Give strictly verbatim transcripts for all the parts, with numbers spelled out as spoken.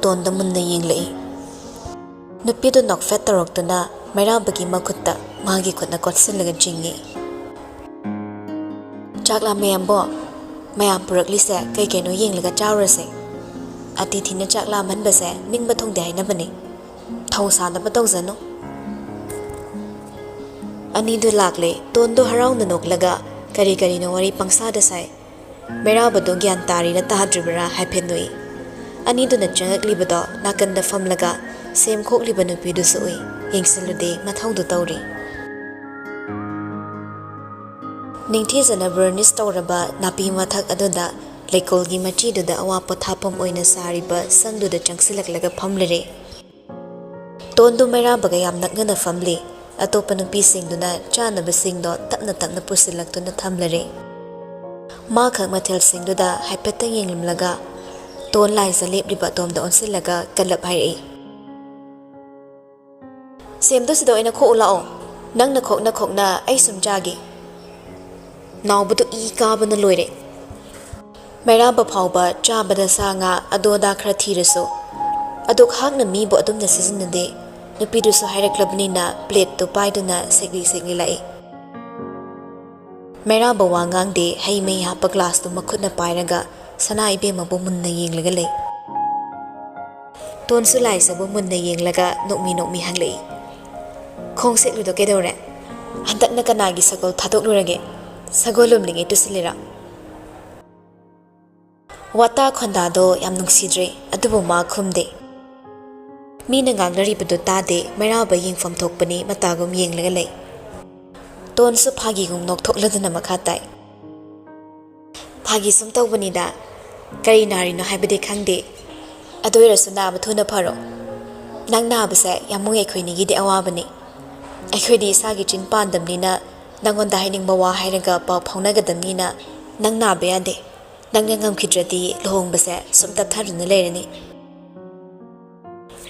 ꯇꯣꯟꯗ ꯃꯨꯟꯅ ꯌꯦꯡꯂꯛꯏ꯫ ꯅꯨꯄꯤꯗꯨ ꯅꯣꯛꯐꯦꯠ ꯇꯧꯔꯛꯇꯨꯅ ꯃꯩꯔꯥꯕꯒꯤ ꯃꯈꯨꯠꯇ ꯃꯥꯒꯤ ꯈꯨꯠꯅ ꯀꯣꯠꯁꯤꯜꯂꯒ ꯆꯤꯡꯏ꯫ "ꯆꯥꯛ ꯂꯥꯝꯃꯦ, ꯑꯝꯕꯣ꯫ ꯃꯌꯥꯝ ꯄꯨꯔꯛꯂꯤꯁꯦ ꯀꯩ ꯀꯩꯅꯣ ꯌꯦꯡꯂꯒ ꯆꯥꯔꯨꯔꯁꯦ꯫ ꯑꯇꯤꯊꯤꯅ ꯆꯥꯛ ꯂꯥꯝꯍꯟꯕꯁꯦ ꯅꯤꯡꯕ ꯊꯨꯡꯗꯦ ꯍꯥꯏꯅꯕꯅꯤ꯫ ꯊꯧ ꯁꯥꯗꯕ ꯇꯧꯖꯅꯨ꯫" ꯑꯅꯤꯗꯨ ꯂꯥꯛꯂꯦ꯫ ꯇꯣꯟꯗꯨ ꯍꯔꯥꯎꯅ ꯅꯣꯛꯂꯒ ꯀꯔꯤ ꯀꯔꯤꯅꯣ ꯋꯥꯔꯤ ꯄꯪꯁꯥꯗ ꯁꯥꯏ꯫ ꯃꯩꯔꯥꯕꯗꯨ ꯒ꯭ꯌꯥꯟ ꯇꯥꯔꯤꯔꯥ ꯇꯥꯗ꯭ꯔꯤꯕꯔꯥ ꯍꯥꯏꯐꯦꯠ ꯅꯣꯛꯏ꯫ ꯑꯅꯤꯗꯨꯅ ꯆꯪꯉꯛꯂꯤꯕꯗꯣ ꯅꯥꯀꯟꯗ ꯐꯝꯂꯒ ꯁꯦꯝ ꯈꯣꯛꯂꯤꯕ ꯅꯨꯄꯤꯗꯨꯁꯨ ꯎꯏ꯫ ꯌꯦꯡꯁꯤꯜꯂꯨꯗꯦ, ꯃꯊꯧꯗꯨ ꯇꯧꯔꯤ꯫ ꯅꯤꯡꯊꯤꯖꯅ ꯕꯔꯅꯤꯁ ꯇꯧꯔꯕ ꯅꯥꯄꯤ ꯃꯊꯛ ꯑꯗꯨꯗ ꯂꯩꯀꯣꯜꯒꯤ ꯃꯆꯤꯗꯨꯗ ꯑꯋꯥ ꯄꯣꯊꯥꯐꯝ ꯑꯣꯏꯅ ꯁꯥꯔꯤꯕ ꯁꯪꯗꯨꯗ ꯆꯪꯁꯤꯜꯂꯛꯂꯒ ꯐꯝꯂꯔꯦ꯫ ꯇꯣꯟꯗꯨ ꯃꯩꯔꯥꯕꯒ ꯌꯥꯝ ꯅꯛꯅꯅ ꯐꯝꯂꯤ꯫ ꯑꯇꯣꯞꯄ ꯅꯨꯄꯤꯁꯤꯡꯗꯨꯅ ꯆꯥꯅꯕꯁꯤꯡꯗꯣ ꯇꯞꯅ ꯇꯞꯅ ꯄꯨꯁꯤꯜꯂꯛꯇꯨꯅ ꯊꯝꯂꯔꯦ꯫ ꯃꯥꯈꯛ ꯃꯊꯦꯜꯁꯤꯡꯗꯨꯗ ꯍꯥꯏꯐꯦꯠꯇꯪ ꯌꯦꯡꯂꯝꯂꯒ ꯇꯣꯟ ꯂꯥꯏꯖ ꯂꯦꯞꯂꯤꯕ ꯑꯗꯣꯝꯗ ꯑꯣꯟꯁꯤꯜꯂꯒ ꯀꯜꯂꯞ ꯍꯥꯏꯔꯛꯏ꯫ "ꯁꯦꯝꯗꯣ ꯁꯤꯗ ꯑꯣꯏꯅ ꯈꯣꯛꯎ ꯂꯥꯛꯑꯣ꯫ ꯅꯪꯅ ꯈꯣꯛꯅ ꯈꯣꯛꯅ ꯑꯩ ꯁꯨꯝ ꯆꯥꯒꯦ꯫ ꯅꯥꯎꯕꯗꯨ ꯏ ꯀꯥꯕꯅ ꯂꯣꯏꯔꯦ꯫" ꯃꯩꯔꯥꯕ ꯐꯥꯎꯕ ꯆꯥꯕꯗ ꯁꯥ ꯉꯥ ꯑꯗꯨ ꯑꯗꯥ ꯈꯔ ꯊꯤꯔꯁꯨ ꯑꯗꯨꯛ ꯍꯥꯛꯅ ꯃꯤꯕꯨ ꯑꯗꯨꯝꯅ ꯁꯤꯖꯤꯟꯅꯗꯦ꯫ ꯅꯨꯄꯤꯗꯨꯁꯨ ꯍꯥꯏꯔꯛꯂꯕꯅꯤꯅ ꯄ꯭ꯂꯦꯠꯇꯨ ꯄꯥꯏꯗꯨꯅ ꯁꯦꯛꯂꯤ ꯁꯦꯛꯂꯤ ꯂꯥꯛꯏ꯫ ꯃꯩꯔꯥꯕ ꯋꯥ ꯉꯥꯡꯗꯦ, ꯍꯩ ꯃꯍꯤ ꯍꯥꯞꯄ ꯒ꯭ꯂꯥꯁꯇꯨ ꯃꯈꯨꯠꯅ ꯄꯥꯏꯔꯒ ꯁꯅꯥ ꯏꯕꯦꯝꯃꯕꯨ ꯃꯨꯟꯅ ꯌꯦꯡꯂꯒ ꯂꯩ꯫ ꯇꯣꯟꯁꯨ ꯂꯥꯏꯖꯕꯨ ꯃꯨꯟꯅ ꯌꯦꯡꯂꯒ ꯅꯣꯛꯃꯤ ꯅꯣꯛꯃꯤ ꯍꯪꯂꯛꯏ, "ꯈꯣꯡ ꯁꯦꯠꯂꯨꯗꯣ ꯀꯩꯗꯧꯔꯦ? ꯍꯟꯗꯛꯅ ꯀꯅꯥꯒꯤ ꯁꯒꯣꯜ ꯊꯥꯗꯣꯛꯂꯨꯔꯒꯦ? ꯁꯒꯣꯜ ꯂꯨꯝꯂꯤꯉꯩ ꯇꯨꯁꯤꯜꯂꯤꯔꯥ?" ꯋꯥꯇꯥ ꯈꯣꯟꯗꯥꯗꯣ ꯌꯥꯝ ꯅꯨꯡꯁꯤꯗ꯭ꯔꯦ, ꯑꯗꯨꯕꯨ ꯃꯥ ꯈꯨꯝꯗꯦ꯫ ꯃꯤꯅ ꯉꯥꯡꯅꯔꯤꯕꯗꯨ ꯇꯥꯗꯦ, ꯃꯩꯔꯥꯕ ꯌꯦꯡꯐꯝ ꯊꯣꯛꯄꯅꯤ ꯃꯇꯥꯒꯨꯝ ꯌꯦꯡꯂꯒ ꯂꯩ꯫ ꯇꯣꯟꯁꯨ ꯐꯥꯒꯤꯒꯨꯝ ꯅꯣꯛꯊꯣꯛꯂꯗꯨꯅ ꯃꯈꯥ ꯇꯥꯏ, "ꯐꯥꯒꯤ ꯁꯨꯝ ꯇꯧꯕꯅꯤꯗ, ꯀꯔꯤ ꯅꯥꯔꯤꯅꯣ ꯍꯥꯏꯕꯗꯤ ꯈꯪꯗꯦ꯫ ꯑꯗꯨ ꯑꯣꯏꯔꯁꯨ ꯅꯥꯕ ꯊꯨꯅ ꯐꯔꯣ꯫ ꯅꯪ ꯅꯥꯕꯁꯦ ꯌꯥꯝꯕꯨꯡ ꯑꯩꯈꯣꯏꯅꯤꯒꯤꯗꯤ ꯑꯋꯥꯕꯅꯤ꯫ ꯑꯩꯈꯣꯏꯗꯤ ꯏꯁꯥꯒꯤ ꯆꯤꯟ ꯄꯥꯟꯗꯕꯅꯤꯅ ꯅꯪꯉꯣꯟꯗ ꯍꯥꯏꯅꯤꯡꯕ ꯋꯥ ꯍꯥꯏꯔꯒ ꯄꯥꯎ ꯐꯥꯎꯅꯒꯗꯕꯅꯤꯅ ꯅꯪ ꯅꯥꯕ ꯌꯥꯗꯦ꯫ ꯅꯪꯅ ꯉꯝꯈꯤꯗ꯭ꯔꯗꯤ ꯂꯨꯍꯣꯡꯕꯁꯦ ꯁꯨꯝ ꯇꯞꯊꯗꯨꯅ ꯂꯩꯔꯅꯤ꯫"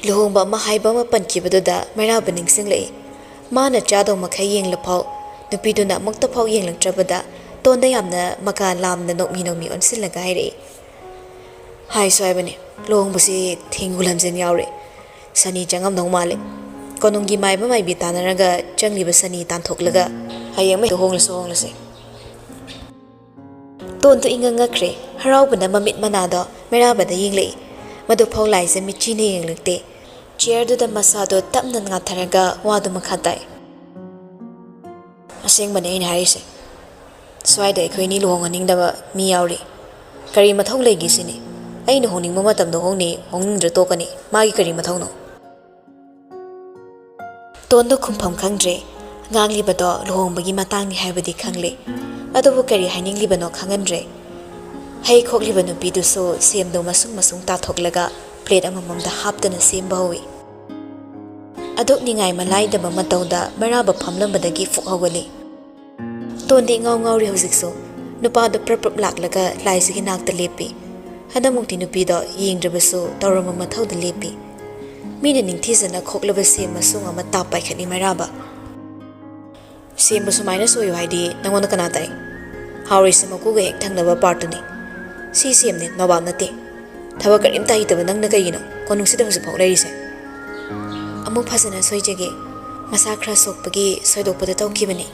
ꯂꯨꯍꯣꯡꯕ ꯑꯃ ꯍꯥꯏꯕ ꯑꯃ ꯄꯟꯈꯤꯕꯗꯨꯗ ꯃꯩꯔꯥꯕ ꯅꯤꯡꯁꯤꯡꯂꯛꯏ꯫ ꯃꯥꯅ ꯆꯥꯗꯧ ꯃꯈꯩ ꯌꯦꯡꯂꯐꯥꯎ ꯅꯨꯄꯤꯗꯨꯅ ꯑꯃꯨꯛꯇꯐꯥꯎ ꯌꯦꯡꯂꯛꯇ꯭ꯔꯕꯗ ꯇꯣꯟꯗ ꯌꯥꯝꯅ ꯃꯀꯥ ꯂꯥꯝꯅ ꯅꯣꯛꯃꯤ ꯅꯣꯛꯃꯤ ꯑꯣꯟꯁꯤꯜꯂꯒ ꯍꯥꯏꯔꯛꯏ, "ꯍꯥꯏꯁꯨ ꯍꯥꯏꯕꯅꯤ, ꯂꯨꯍꯣꯡꯕꯁꯤ ꯊꯦꯡꯒꯨ ꯂꯝꯖꯦꯟ ꯌꯥꯎꯔꯦ꯫ ꯁꯅꯤ ꯆꯪꯉꯝꯗꯧ ꯃꯥꯜꯂꯦ꯫ ꯀꯣꯅꯨꯡꯒꯤ ꯃꯥꯏꯕ ꯃꯥꯏꯕꯤ ꯇꯥꯟꯅꯔꯒ ꯆꯪꯂꯤꯕ ꯁꯅꯤ ꯇꯥꯟꯊꯣꯛꯂꯒ ꯍꯌꯦꯡꯃꯛ ꯍꯦꯛꯇ ꯍꯣꯡꯂꯁꯨ ꯍꯣꯡꯂꯁꯦ꯫ ꯇꯣꯟꯗꯨ ꯏꯉꯛ ꯉꯛꯈ꯭ꯔꯦ꯫ ꯍꯔꯥꯎꯕꯅ ꯃꯃꯤꯠ ꯃꯅꯥꯗꯣ ꯃꯩꯔꯥꯕꯗ ꯌꯦꯡꯂꯛꯏ꯫ ꯃꯗꯨꯐꯥꯎ ꯂꯥꯏꯖ ꯃꯤꯠꯆꯤꯅ ꯌꯦꯡꯂꯛꯇꯦ꯫ ꯆꯤꯌꯔꯗꯨꯗ ꯃꯁꯥꯗꯣ ꯇꯞꯅ ꯉꯥꯊꯔꯒ ꯋꯥꯗꯨ ꯃꯈꯥ ꯇꯥꯏ꯫ "ꯑꯁꯦꯡꯕꯅꯦ ꯑꯩꯅ ꯍꯥꯏꯔꯤꯁꯦ꯫ ꯁ꯭ꯋꯥꯏꯗ ꯑꯩꯈꯣꯏ ꯑꯅꯤ ꯂꯨꯍꯣꯡꯍꯟꯅꯤꯡꯗꯕ ꯃꯤ ꯌꯥꯎꯔꯤ꯫ ꯀꯔꯤ ꯃꯊꯧ ꯂꯩꯒꯦ ꯁꯤꯅꯤ? ꯑꯩꯅ ꯍꯣꯡꯅꯤꯡꯕ ꯃꯇꯝꯗ ꯍꯣꯡꯅꯤ, ꯍꯣꯡꯅꯤꯡꯗ꯭ꯔ ꯇꯣꯛꯀꯅꯤ꯫ ꯃꯥꯒꯤ ꯀꯔꯤ ꯃꯊꯧꯅꯣ?" ꯇꯣꯟꯗꯣ ꯈꯨꯝꯐꯝ ꯈꯪꯗ꯭ꯔꯦ꯫ ꯉꯥꯡꯂꯤꯕꯗꯣ ꯂꯨꯍꯣꯡꯕꯒꯤ ꯃꯇꯥꯡꯅꯤ ꯍꯥꯏꯕꯗꯤ ꯈꯪꯂꯦ, ꯑꯗꯨꯕꯨ ꯀꯔꯤ ꯍꯥꯏꯅꯤꯡꯂꯤꯕꯅꯣ ꯈꯪꯍꯟꯗ꯭ꯔꯦ꯫ ꯍꯩ ꯈꯣꯛꯂꯤꯕ ꯅꯨꯄꯤꯗꯨꯁꯨ ꯁꯦꯝꯗꯣ ꯃꯁꯨꯡ ꯃꯁꯨꯡ ꯇꯥꯊꯣꯛꯂꯒ ꯄ꯭ꯂꯦꯠ ꯑꯃꯃꯝꯗ ꯍꯥꯞꯇꯅ ꯁꯦꯝꯕ ꯍꯧꯏ꯫ ꯑꯗꯨꯛ ꯅꯤꯡꯉꯥꯏ ꯃꯂꯥꯏꯗꯕ ꯃꯇꯧꯗ ꯃꯩꯔꯥꯕ ꯐꯝꯂꯝꯕꯗꯒꯤ ꯐꯨꯛ ꯍꯧꯒꯠꯂꯤ꯫ ꯇꯣꯟꯗꯤ ꯏꯉꯥꯎ ꯉꯥꯎꯔꯤ ꯍꯧꯖꯤꯛꯁꯨ꯫ ꯅꯨꯄꯥꯗꯣ ꯄ꯭ꯔꯞ ꯄ꯭ꯔꯞ ꯂꯥꯛꯂꯒ ꯂꯥꯏꯁꯤꯒꯤ ꯅꯥꯛꯇ ꯂꯦꯞꯄꯤ꯫ ꯍꯟꯗꯛꯃꯨꯛꯇꯤ ꯅꯨꯄꯤꯗꯣ ꯌꯦꯡꯗ꯭ꯔꯕꯁꯨ ꯇꯧꯔꯝꯕ ꯃꯊꯧꯗ ꯂꯦꯞꯄꯤ꯫ ꯃꯤꯅ ꯅꯤꯡꯊꯤꯖꯅ ꯈꯣꯛꯂꯕ ꯁꯦꯝ ꯃꯁꯨꯡ ꯑꯃ ꯇꯥꯞ ꯄꯥꯏꯈꯠꯂꯤ ꯃꯩꯔꯥꯕ꯫ "ꯁꯦꯝꯕꯨ ꯁꯨꯃꯥꯏꯅ ꯁꯣꯏꯌꯨ ꯍꯥꯏꯗꯤ ꯅꯪꯉꯣꯟꯗ ꯀꯅꯥ ꯇꯥꯛꯏ? ꯍꯥꯎꯔꯤꯁꯦ ꯃꯀꯨꯒ ꯍꯦꯛ ꯊꯪꯅꯕ ꯄꯥꯔꯠꯇꯨꯅꯤ꯫ ꯁꯤ ꯁꯦꯝꯅꯤ, ꯅꯣꯕꯥꯞ ꯅꯠꯇꯦ꯫ ꯊꯕꯛ ꯀꯔꯤꯝꯇ ꯍꯩꯇꯕ ꯅꯪꯅ ꯀꯩꯒꯤꯅꯣ ꯀꯣꯅꯨꯡꯁꯤꯗ ꯍꯧꯖꯤꯛꯐꯥꯎ ꯂꯩꯔꯤꯁꯦ?" "ꯑꯃꯨꯛ ꯐꯖꯅ ꯁꯣꯏꯖꯒꯦ꯫ ꯃꯁꯥ ꯈꯔ ꯁꯣꯛꯄꯒꯤ ꯁꯣꯏꯗꯣꯛꯄꯗ ꯇꯧꯈꯤꯕꯅꯤ꯫"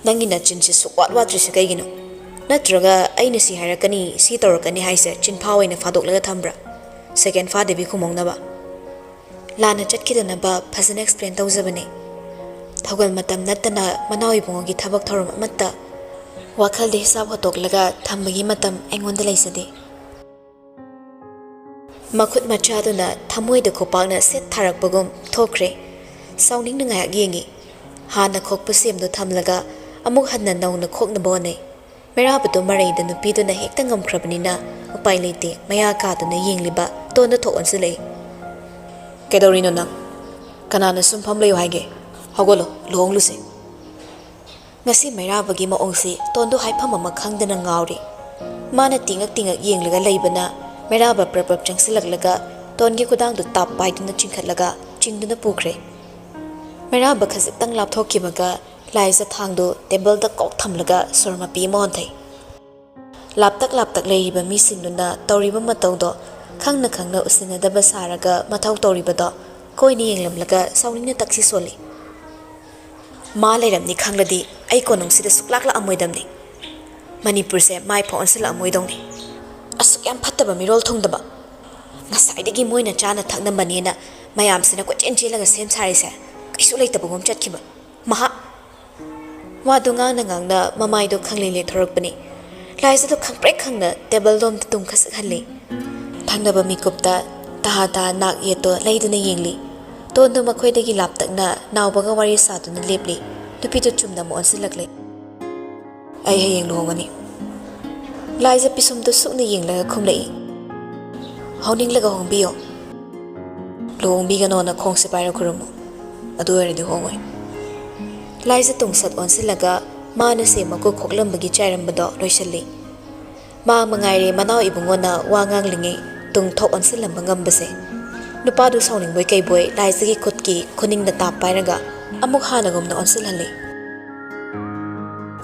"ꯅꯪꯒꯤ ꯅꯆꯤꯟꯁꯤ ꯁꯨꯛꯋꯥꯠ ꯋꯥꯠꯇ꯭ꯔꯤꯁꯤ ꯀꯩꯒꯤꯅꯣ? ꯅꯠꯇ꯭ꯔꯒ ꯑꯩꯅ ꯁꯤ ꯍꯥꯏꯔꯛꯀꯅꯤ, ꯁꯤ ꯇꯧꯔꯛꯀꯅꯤ ꯍꯥꯏꯁꯦ ꯆꯤꯟꯐꯥ ꯑꯣꯏꯅ ꯐꯥꯗꯣꯛꯂꯒ ꯊꯝꯕ꯭ꯔꯥ? ꯁꯦꯀꯦꯟ ꯐꯥꯗꯕꯤ ꯈꯨꯝꯍꯧꯅꯕ?" "ꯂꯥꯟꯅ ꯆꯠꯈꯤꯗꯅꯕ ꯐꯖꯅ ꯑꯦꯛꯁꯄ꯭ꯂꯦꯟ ꯇꯧꯖꯕꯅꯦ꯫ ꯊꯧꯒꯜ ꯃꯇꯝ ꯅꯠꯇꯅ ꯃꯅꯥꯎ ꯏꯕꯨꯡꯉꯣꯒꯤ ꯊꯕꯛ ꯊꯧꯔꯝ ꯑꯃꯠꯇ ꯋꯥꯈꯜꯗ ꯍꯤꯁꯥꯞ ꯍꯣꯠꯇꯣꯛꯂꯒ ꯊꯝꯕꯒꯤ ꯃꯇꯝ ꯑꯩꯉꯣꯟꯗ ꯂꯩꯖꯗꯦ꯫" ꯃꯈꯨꯠ ꯃꯆꯥꯗꯨꯅ ꯊꯃꯣꯏꯗ ꯈꯨꯄꯥꯛꯅ ꯁꯦꯠ ꯊꯥꯔꯛꯄꯒꯨꯝ ꯊꯣꯛꯈ꯭ꯔꯦ꯫ ꯁꯥꯎꯅꯤꯡꯅ ꯉꯥꯏꯍꯥꯛ ꯌꯦꯡꯉꯤ꯫ ꯍꯥꯟꯅ ꯈꯣꯛꯄ ꯁꯦꯝꯗꯨ ꯊꯝꯂꯒ ꯑꯃꯨꯛ ꯍꯟꯅ ꯅꯧꯅ ꯈꯣꯛꯅꯕ ꯍꯣꯠꯅꯩ꯫ ꯃꯩꯔꯥꯕꯗꯨ ꯃꯔꯩꯗ ꯅꯨꯄꯤꯗꯨꯅ ꯍꯦꯛꯇ ꯉꯝꯈ꯭ꯔꯕꯅꯤꯅ ꯎꯄꯥꯏ ꯂꯩꯇꯦ, ꯃꯌꯥ ꯀꯥꯗꯨꯅ ꯌꯦꯡꯂꯤꯕ ꯇꯣꯟꯗ ꯊꯣꯛ ꯑꯣꯟꯁꯤꯜꯂꯛꯏ꯫ "ꯀꯩꯗꯧꯔꯤꯅꯣ ꯅꯪ? ꯀꯅꯥꯅ ꯁꯨꯝ ꯐꯝ ꯂꯩꯌꯨ ꯍꯥꯏꯒꯦ? ꯍꯧꯒꯠꯂꯣ, ꯂꯨꯍꯣꯡꯂꯨꯁꯦ꯫" ꯉꯁꯤ ꯃꯩꯔꯥꯕꯒꯤ ꯃꯑꯣꯡꯁꯤ ꯇꯣꯟꯗꯨ ꯍꯥꯏꯐꯝ ꯑꯃ ꯈꯪꯗꯅ ꯉꯥꯎꯔꯤ꯫ ꯃꯥꯅ ꯇꯤꯡꯉꯛ ꯇꯤꯡꯉꯛ ꯌꯦꯡꯂꯒ ꯂꯩꯕꯅ ꯃꯩꯔꯥꯕ ꯄ꯭ꯔꯞ ꯄ꯭ꯔꯞ ꯆꯪꯁꯤꯜꯂꯛꯂꯒ ꯇꯣꯟꯒꯤ ꯈꯨꯗꯥꯡꯗꯨ ꯇꯥꯞ ꯄꯥꯏꯗꯨꯅ ꯆꯤꯡꯈꯠꯂꯒ ꯆꯤꯡꯗꯨꯅ ꯄꯨꯈ꯭ꯔꯦ꯫ ꯃꯩꯔꯥꯕ ꯈꯖꯤꯛꯇꯪ ꯂꯥꯞꯊꯣꯛꯈꯤꯕꯒ ꯂꯥꯏꯖ ꯊꯥꯡꯗꯨ ꯇꯦꯕꯜꯗ ꯀꯣꯛ ꯊꯝꯂꯒ ꯁꯣꯔ ꯃꯄꯤ ꯑꯃ ꯍꯣꯟꯊꯩ꯫ ꯂꯥꯞꯇꯛ ꯂꯥꯞꯇꯛ ꯂꯩꯔꯤꯕ ꯃꯤꯁꯤꯡꯗꯨꯅ ꯇꯧꯔꯤꯕ ꯃꯇꯧꯗꯣ ꯈꯪꯅ ꯈꯪꯅ ꯎꯁꯤꯟꯅꯗꯕ ꯁꯥꯔꯒ ꯃꯊꯧ ꯇꯧꯔꯤꯕꯗꯣ ꯀꯣꯏꯅ ꯌꯦꯡꯂꯝꯂꯒ ꯁꯥꯎꯅꯤꯡꯅ ꯇꯛꯁꯤ ꯁꯣꯜꯂꯤ꯫ ꯃꯥ ꯂꯩꯔꯝꯅꯤ ꯈꯪꯂꯗꯤ ꯑꯩ ꯀꯣꯅꯨꯡꯁꯤꯗ ꯁꯨꯛꯂꯥꯛ ꯂꯥꯛꯑꯝꯃꯣꯏꯗꯕꯅꯤ꯫ ꯃꯅꯤꯄꯨꯔꯁꯦ ꯃꯥꯏ ꯐꯥꯎ ꯑꯣꯟꯁꯤꯜꯂꯛꯑꯝꯃꯣꯏꯗꯧꯅꯤ꯫ ꯑꯁꯨꯛ ꯌꯥꯝ ꯐꯠꯇꯕ ꯃꯤꯔꯣꯜ ꯊꯨꯡꯗꯕ꯫ ꯉꯁꯥꯏꯗꯒꯤ ꯃꯣꯏꯅ ꯆꯥꯅ ꯊꯛꯅꯕꯅꯦꯅ ꯃꯌꯥꯝꯁꯤꯅ ꯀꯣꯏꯆꯦꯟ ꯆꯦꯜꯂꯒ ꯁꯦꯝ ꯁꯥꯔꯤꯁꯦ ꯀꯩꯁꯨ ꯂꯩꯇꯕꯒꯨꯝ ꯆꯠꯈꯤꯕ꯫ ꯃꯍꯥꯛ ꯋꯥꯗꯨ ꯉꯥꯡꯅ ꯉꯥꯡꯅ ꯃꯃꯥꯏꯗꯨ ꯈꯪꯂꯦꯟ ꯂꯦꯟꯊꯣꯔꯛꯄꯅꯤ꯫ ꯂꯥꯏꯖꯗꯨ ꯈꯪꯄ꯭ꯔꯦꯛ ꯈꯪꯅ ꯇꯦꯕꯜꯗꯣꯝꯗ ꯇꯨꯝꯈꯠꯁꯛꯍꯜꯂꯤ꯫ ꯊꯪꯅꯕ ꯃꯤꯀꯨꯞꯇ ꯇꯍꯥ ꯇꯍꯥ ꯅꯥꯛ ꯌꯦꯠꯇꯣ ꯂꯩꯗꯨꯅ ꯌꯦꯡꯂꯤ꯫ ꯇꯣꯟꯗꯨ ꯃꯈꯣꯏꯗꯒꯤ ꯂꯥꯞꯇꯛꯅ ꯅꯥꯎꯕꯒ ꯋꯥꯔꯤ ꯁꯥꯗꯨꯅ ꯂꯦꯞꯂꯤ꯫ ꯅꯨꯄꯤꯗꯨ ꯆꯨꯝꯅ ꯑꯃꯨꯛ ꯑꯣꯟꯁꯤꯜꯂꯛꯂꯦ꯫ "ꯑꯩ ꯍꯌꯦꯡ ꯂꯨꯍꯣꯡꯒꯅꯤ꯫" ꯂꯥꯏꯖ ꯄꯤꯁꯨꯝꯗꯨ ꯁꯨꯛꯅ ꯌꯦꯡꯂꯒ ꯈꯨꯝꯂꯛꯏ꯫ "ꯍꯧꯅꯤꯡꯂꯒ ꯍꯣꯡꯕꯤꯌꯣ꯫ ꯂꯨꯍꯣꯡꯕꯤꯒꯅꯣꯅ ꯈꯣꯡꯁꯦ ꯄꯥꯏꯔ ꯈꯨꯔꯨꯝꯃꯨ꯫ ꯑꯗꯨ ꯑꯣꯏꯔꯗꯤ ꯍꯣꯡꯉꯣꯏ꯫" ꯂꯥꯏꯖ ꯇꯨꯡꯁꯠ ꯑꯣꯟꯁꯤꯜꯂꯒ ꯃꯥꯅ ꯁꯦꯝ ꯃꯀꯨ ꯈꯣꯛꯂꯝꯕꯒꯤ ꯆꯥꯏꯔꯝꯕꯗꯣ ꯂꯣꯏꯁꯤꯜꯂꯤ꯫ ꯃꯥ ꯃꯉꯥꯏꯔꯦ ꯃꯅꯥꯎ ꯏꯕꯨꯡꯉꯣꯅ ꯋꯥ ꯉꯥꯡꯂꯤꯉꯩ ꯇꯨꯡ ꯊꯣꯛ ꯑꯣꯟꯁꯤꯜꯂꯝꯕ ꯉꯝꯕꯁꯦ꯫ ꯅꯨꯄꯥꯗꯨ ꯁꯥꯎꯅꯤꯡꯕꯣꯏ ꯀꯩꯕꯣꯏ ꯂꯥꯏꯖꯒꯤ ꯈꯨꯠꯀꯤ ꯈꯨꯅꯤꯡꯗ ꯇꯥꯞ ꯄꯥꯏꯔꯒ ꯑꯃꯨꯛ ꯍꯥꯟꯅꯒꯨꯝꯅ ꯑꯣꯟꯁꯤꯜꯍꯜꯂꯤ꯫